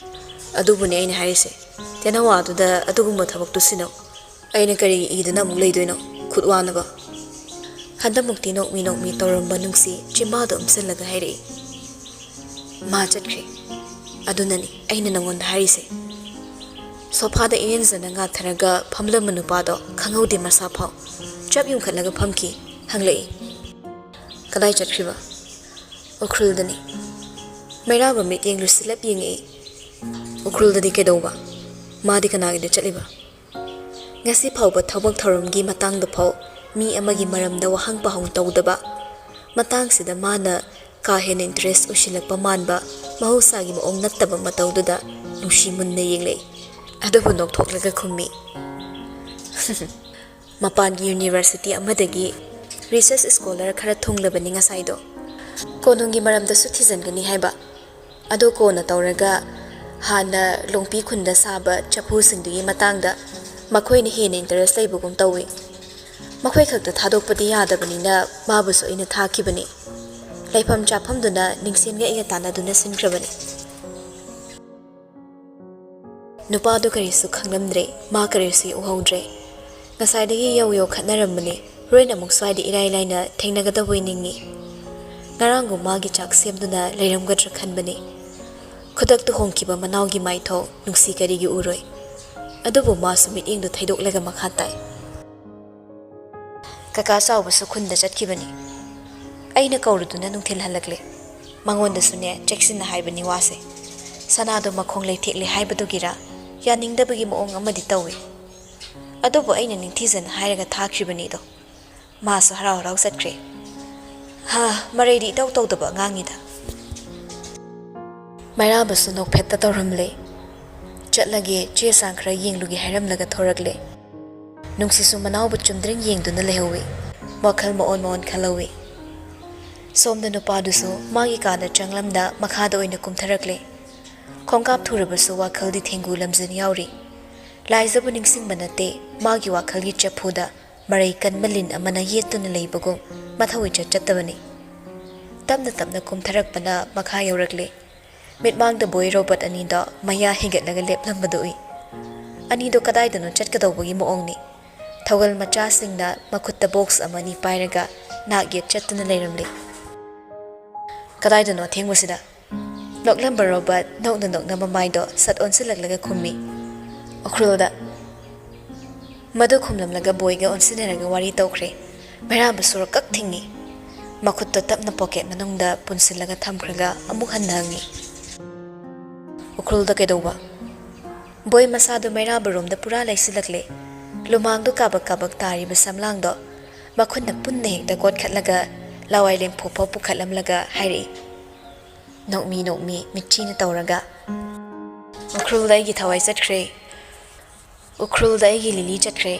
"ꯑꯗꯨꯕꯨꯅꯦ ꯑꯩꯅ ꯍꯥꯏꯔꯤꯁꯦ, ꯇꯦꯅꯋꯥꯗꯨꯗ ꯑꯗꯨꯒꯨꯝꯕ ꯊꯕꯛꯇꯨ ꯁꯤꯟꯅꯧ꯫ ꯑꯩꯅ ꯀꯔꯤꯒꯤ ꯏꯗꯨꯅ ꯑꯃꯨꯛ ꯂꯩꯗꯣꯏꯅꯣ? ꯈꯨꯠ ꯋꯥꯅꯕ꯫" ꯍꯟꯗꯛꯃꯨꯛꯇꯤ ꯅꯣꯛꯃꯤ ꯅꯣꯛꯃꯤ ꯇꯧꯔꯝꯕ ꯅꯨꯡꯁꯤ ꯆꯤꯝꯕꯥꯗ ꯎꯝꯁꯤꯜꯂꯒ ꯍꯥꯏꯔꯛꯏ꯫ "ꯃꯥ ꯆꯠꯈ꯭ꯔꯦ꯫ ꯑꯗꯨꯅꯅꯤ ꯑꯩꯅ ꯅꯉꯣꯟꯗ ꯍꯥꯏꯔꯤꯁꯦ꯫" ꯁꯣꯐꯥꯗ ꯏꯔꯦꯟꯖꯅ ꯉꯥꯊꯔꯒ ꯐꯝꯂꯝꯕ ꯅꯨꯄꯥꯗꯣ ꯈꯪꯍꯧꯗꯦ ꯃꯁꯥ ꯐꯥꯎ꯫ ꯆꯞ ꯌꯨꯡꯈꯠꯂꯒ ꯐꯝꯈꯤ꯫ ꯍꯪꯂꯛꯏ꯫ "ꯀꯗꯥꯏ ꯆꯠꯈ꯭ꯔꯤꯕ?" "ꯎꯈ꯭ꯔꯨꯜꯗꯅꯤ꯫" ꯃꯩꯔꯥꯕ ꯃꯤꯠꯌꯦꯡ ꯂꯨꯁꯤꯜꯂꯞ ꯌꯦꯡꯉꯛꯏ꯫ "ꯎꯈ꯭ꯔꯨꯜꯗꯗꯤ ꯀꯩꯗꯧꯕ? ꯃꯥꯗꯤ ꯀꯅꯥꯒꯤꯗ ꯆꯠꯂꯤꯕ?" ꯉꯁꯤ ꯐꯥꯎꯕ ꯊꯕꯛ ꯊꯧꯔꯝꯒꯤ ꯃꯇꯥꯡꯗ ꯐꯥꯎ ꯃꯤ ꯑꯃꯒꯤ ꯃꯔꯝꯗ ꯋꯥꯍꯪ ꯄꯥꯍꯪ ꯇꯧꯗꯕ꯫ ꯃꯇꯥꯡꯁꯤꯗ ꯃꯥꯅ ꯀꯥ ꯍꯦꯟꯅ ꯏꯟꯇꯔꯦꯁ ꯑꯣꯏꯁꯤꯜꯂꯛꯄ ꯃꯥꯟꯕ ꯃꯍꯧꯁꯥꯒꯤ ꯃꯑꯣꯡ ꯅꯠꯇꯕ ꯃꯇꯧꯗꯨꯗ ꯅꯨꯡꯁꯤ ꯃꯨꯟꯅ ꯌꯦꯡꯂꯛꯏ꯫ ꯑꯗꯨꯕꯨ ꯅꯣꯛꯊꯣꯛꯂꯒ ꯈꯨꯝꯃꯤ꯫ "ꯃꯄꯥꯟꯒꯤ ꯌꯨꯅꯤꯚꯔꯁꯤꯇꯤ ꯑꯃꯗꯒꯤ ꯔꯤꯁꯔꯆ ꯁ꯭ꯀꯣꯂꯔ ꯈꯔ ꯊꯨꯡꯂꯕꯅꯤ ꯉꯁꯥꯏꯗꯣ꯫ ꯀꯣꯅꯨꯡꯒꯤ ꯃꯔꯝꯗꯁꯨ ꯊꯤꯖꯤꯟꯒꯅꯤ ꯍꯥꯏꯕ꯫ ꯑꯗꯣ ꯀꯣꯟꯅ ꯇꯧꯔꯒ ꯍꯥꯟꯅ ꯂꯣꯡꯄꯤ ꯈꯨꯟꯗ ꯁꯥꯕ ꯆꯐꯨꯁꯤꯡꯗꯨꯒꯤ ꯃꯇꯥꯡꯗ ꯃꯈꯣꯏꯅ ꯍꯦꯟꯅ ꯏꯟꯇꯔꯦꯁ ꯂꯩꯕꯒꯨꯝ ꯇꯧꯏ꯫ ꯃꯈꯣꯏ ꯈꯛꯇ ꯊꯥꯗꯣꯛꯄꯗꯤ ꯌꯥꯗꯕꯅꯤꯅ ꯃꯥꯕꯨꯁꯨ ꯑꯩꯅ ꯊꯥꯈꯤꯕꯅꯤ꯫ ꯂꯩꯐꯝ ꯆꯥꯐꯝꯗꯨꯅ ꯅꯤꯡꯁꯦꯟꯒ ꯑꯩꯒ ꯇꯥꯟꯅꯗꯨꯅ ꯁꯤꯟꯈ꯭ꯔꯕꯅꯤ꯫ ꯅꯨꯄꯥꯗꯨ ꯀꯔꯤꯁꯨ ꯈꯪꯂꯝꯗ꯭ꯔꯦ, ꯃꯥ ꯀꯔꯤꯁꯨ ꯎꯍꯧꯗ꯭ꯔꯦ꯫ ꯉꯁꯥꯏꯗꯒꯤ ꯌꯧ ꯌꯧ ꯈꯠꯅꯔꯝꯕꯅꯤ, ꯍꯣꯔꯦꯟ ꯑꯃꯨꯛ ꯁ꯭ꯋꯥꯏꯗ ꯏꯔꯥꯏ ꯂꯥꯏꯅ ꯊꯦꯡꯅꯒꯗꯕꯣꯏ ꯅꯤꯡꯏ꯫ ꯉꯔꯥꯡꯒꯨꯝ ꯃꯥꯒꯤ ꯆꯥꯛ ꯁꯦꯝꯗꯨꯅ ꯂꯩꯔꯝꯒꯗ꯭ꯔꯥ ꯈꯟꯕꯅꯤ꯫ ꯈꯨꯗꯛꯇ ꯍꯣꯡꯈꯤꯕ ꯃꯅꯥꯎꯒꯤ ꯃꯥꯏꯊꯣꯡ ꯅꯨꯡꯁꯤ ꯀꯔꯤꯒꯤ ꯎꯔꯣꯏ? ꯑꯗꯨꯕꯨ ꯃꯥꯁꯨ ꯃꯤꯠꯌꯦꯡꯗꯨ ꯊꯩꯗꯣꯛꯂꯒ ꯃꯈꯥ ꯇꯥꯏ꯫ ꯀꯀꯥ ꯆꯥꯎꯕꯁꯨ ꯈꯨꯟꯗ ꯆꯠꯈꯤꯕꯅꯤ꯫ ꯑꯩꯅ ꯀꯧꯔꯨꯗꯨꯅ ꯅꯨꯡꯊꯤꯜ ꯍꯜꯂꯛꯂꯦ꯫ ꯃꯉꯣꯟꯗꯁꯨꯅꯦ ꯆꯦꯛꯁꯤꯟꯅ ꯍꯥꯏꯕꯅꯤ ꯋꯥꯁꯦ꯫ ꯁꯅꯥꯗꯣ ꯃꯈꯣꯡ ꯂꯩꯊꯦꯛꯂꯦ ꯍꯥꯏꯕꯗꯨꯒꯤꯔ ꯌꯥꯅꯤꯡꯗꯕꯒꯤ ꯃꯑꯣꯡ ꯑꯃꯗꯤ ꯇꯧꯏ꯫ ꯑꯗꯨꯕꯨ ꯑꯩꯅ ꯅꯤꯡꯊꯤꯖꯅ ꯍꯥꯏꯔꯒ ꯊꯥꯈ꯭ꯔꯤꯕꯅꯤꯗꯣ꯫ ꯃꯥꯁꯨ ꯍꯔꯥꯎ ꯍꯔꯥꯎ ꯆꯠꯈ꯭ꯔꯦ꯫ ꯍꯥ, ꯃꯔꯩꯗꯤ ꯏꯇꯧ ꯇꯧꯗꯕ ꯑꯉꯥꯡꯅꯤꯗ꯫ ꯃꯩꯔꯥꯕꯁꯨ ꯅꯣꯛꯐꯦꯠꯇ ꯇꯧꯔꯝꯂꯦ꯫ ꯆꯠꯂꯒꯦ, ꯆꯦ ꯆꯥꯡ ꯈꯔ ꯌꯦꯡꯂꯨꯒꯦ ꯍꯥꯏꯔꯝꯂꯒ ꯊꯣꯔꯛꯂꯦ꯫ ꯅꯨꯡꯁꯤꯁꯨ ꯃꯅꯥꯎꯕꯨ ꯆꯨꯝꯗ꯭ꯔꯤꯡ ꯌꯦꯡꯗꯨꯅ ꯂꯩꯍꯧꯏ꯫ ꯋꯥꯈꯜ ꯃꯑꯣꯟ ꯃꯑꯣꯟ ꯈꯜꯍꯧꯏ꯫ ꯁꯣꯝꯗ ꯅꯨꯄꯥꯗꯨꯁꯨ ꯃꯥꯒꯤ ꯀꯥꯗ ꯆꯪꯂꯝꯗ ꯃꯈꯥꯗ ꯑꯣꯏꯅ ꯀꯨꯝꯊꯔꯛꯂꯦ꯫ ꯈꯣꯡꯀꯥꯞ ꯊꯨꯔꯕꯁꯨ ꯋꯥꯈꯜꯗꯤ ꯊꯦꯡꯒꯨ ꯂꯝꯖꯤꯟ ꯌꯥꯎꯔꯤ꯫ ꯂꯥꯏꯖꯕꯨ ꯅꯤꯡꯁꯤꯡꯕ ꯅꯠꯇꯦ, ꯃꯥꯒꯤ ꯋꯥꯈꯜꯒꯤ ꯆꯐꯨꯗ ꯃꯔꯩ ꯀꯟꯕ ꯂꯤꯟ ꯑꯃꯅ ꯌꯦꯠꯇꯨꯅ ꯂꯩꯕꯒꯨꯝ ꯃꯊꯧ ꯏꯆꯠ ꯆꯠꯇꯕꯅꯤ꯫ ꯇꯞꯅ ꯇꯞꯅ ꯀꯨꯝꯊꯔꯛꯄꯅ ꯃꯈꯥ ꯌꯧꯔꯛꯂꯦ꯫ ꯃꯤꯠꯃꯥꯡꯗ ꯕꯣꯏ ꯔꯣꯕꯣꯠ ꯑꯅꯤꯗꯣ ꯃꯌꯥ ꯍꯤꯒꯠꯂꯒ ꯂꯦꯞꯂꯝꯕꯗꯨ ꯎꯏ꯫ ꯑꯅꯤꯗꯣ ꯀꯗꯥꯏꯗꯅꯣ ꯆꯠꯀꯗꯧꯕꯒꯤ ꯃꯑꯣꯡꯅꯤ꯫ ꯊꯧꯒꯜ ꯃꯆꯥꯁꯤꯡꯅ ꯃꯈꯨꯠꯇ ꯕꯣꯛꯁ ꯑꯃꯅꯤ ꯄꯥꯏꯔꯒ ꯅꯥꯛ ꯌꯦꯠ ꯆꯠꯇꯨꯅ ꯂꯩꯔꯝꯂꯤ꯫ "ꯀꯗꯥꯏꯗꯅꯣ ꯑꯊꯦꯡꯕꯁꯤꯗ?" ꯅꯣꯛꯂꯝꯕ ꯔꯣꯕꯣꯠ ꯅꯣꯛꯅ ꯅꯣꯛꯅ ꯃꯃꯥꯏꯗꯣ ꯁꯠ ꯑꯣꯟꯁꯤꯜꯂꯛꯂꯒ ꯈꯨꯝꯃꯤ, "ꯎꯈ꯭ꯔꯨꯜꯗ"꯫ ꯃꯗꯨ ꯈꯨꯝꯂꯝꯂꯒ ꯕꯣꯏꯒ ꯑꯣꯟꯁꯤꯟꯅꯔꯒ ꯋꯥꯔꯤ ꯇꯧꯈ꯭ꯔꯦ꯫ ꯃꯩꯔꯥꯕ ꯁꯣꯔ ꯀꯛ ꯊꯤꯡꯉꯤ꯫ ꯃꯈꯨꯠꯇꯣ ꯇꯞꯅ ꯄꯣꯀꯦꯠ ꯃꯅꯨꯡꯗ ꯄꯨꯟꯁꯤꯜꯂꯒ ꯊꯝꯈ꯭ꯔꯒ ꯑꯃꯨꯛ ꯍꯟꯅ ꯍꯪꯉꯤ, "ꯎꯈ꯭ꯔꯨꯜꯗ ꯀꯩꯗꯧꯕ?" ꯕꯣꯏ ꯃꯁꯥꯗꯣ ꯃꯩꯔꯥꯕꯔꯣꯝꯗ ꯄꯨꯔꯥ ꯂꯩꯁꯤꯜꯂꯛꯂꯦ꯫ ꯂꯨꯃꯥꯡꯗꯣ ꯀꯥꯕꯛ ꯀꯥꯕꯛ ꯇꯥꯔꯤꯕ ꯁꯝꯂꯥꯡꯗꯣ ꯃꯈꯨꯠꯅ ꯄꯨꯟꯅ ꯍꯦꯛꯇ ꯀꯣꯠꯈꯠꯂꯒ ꯂꯋꯥꯏ ꯂꯦꯝꯐꯨ ꯐꯥꯎ ꯄꯨꯈꯠꯂꯝꯂꯒ ꯍꯥꯏꯔꯛꯏ, ꯅꯣꯛꯃꯤ ꯅꯣꯛꯃꯤ ꯃꯤꯠꯆꯤꯅ ꯇꯧꯔꯒ, "ꯎꯈ꯭ꯔꯨꯜꯗ ꯑꯩꯒꯤ ꯊꯋꯥꯏ ꯆꯠꯈ꯭ꯔꯦ꯫ ꯎꯈ꯭ꯔꯨꯜꯗ ꯑꯩꯒꯤ ꯂꯤꯂꯤ ꯆꯠꯈ꯭ꯔꯦ"꯫